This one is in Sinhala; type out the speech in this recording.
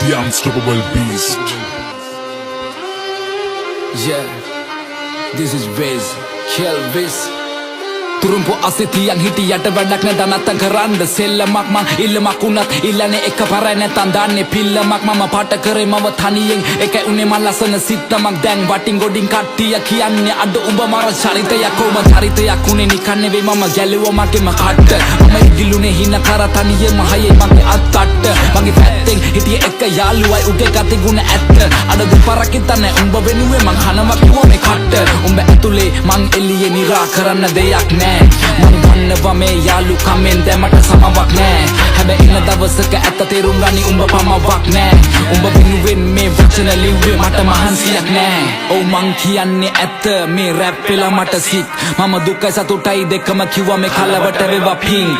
The unstoppable beast. Yeah, this is Wiz, Kelvis. තුරුම්පු අසේ තියන් හිටියට වැඩක් නෑ දනත්තන් කරන්න. සෙල්ලමක් මං ඉල්ලමක් වුණත් ඉල්ලන්නේ එක පාරයි, නැත්තන් දාන්නේ පිල්ලමක්. මම පාට කරේ මව තනියෙන්, එකයි උනේ මං ලස්සන සිත්තමක්. දැන් වටින් ගොඩින් කට්ටිය කියන්නේ අඩ උඹ මර චරිතයක්. කොහොම චරිතයක් උනේ නිකන් නෙවෙයි, මම ගැලුවා මගේම කට්ට. මම ඉගිලුනේ හින කර තනියෙම, හයේ මගේ අත්තට්ට. මගේ පැත්තෙන් හිටියේ එක යාළුවයි, උගේ ගති ගුණ ඇත්ත. අඩ දෙපාරක් හිතන්නේ උඹ වෙනුවෙන් මං කනවා කිව්වා මේ කට්ට. උඹ ඇතුලේ මං එළියේ, නිරා කරන්න දෙයක් නෑ. මං දන්නවා මේ යාළු කමෙන් දැන් මට සමාවක් නෑ. හැබැයි ඉන්න දවසක ඇත්ත තේරුම් ගනි, උඹ පමාවක් නෑ. උඹ වෙනුවෙන් මේ වචන ලිව්වේ, මට මහන්සියක් නෑ. ඔව්, මං කියන්නේ ඇත්ත, මේ රැප් වෙලා මට සික්. මම දුකයි සතුටයි දෙකම කිව්වා, මේ කලවට වේවා පිං.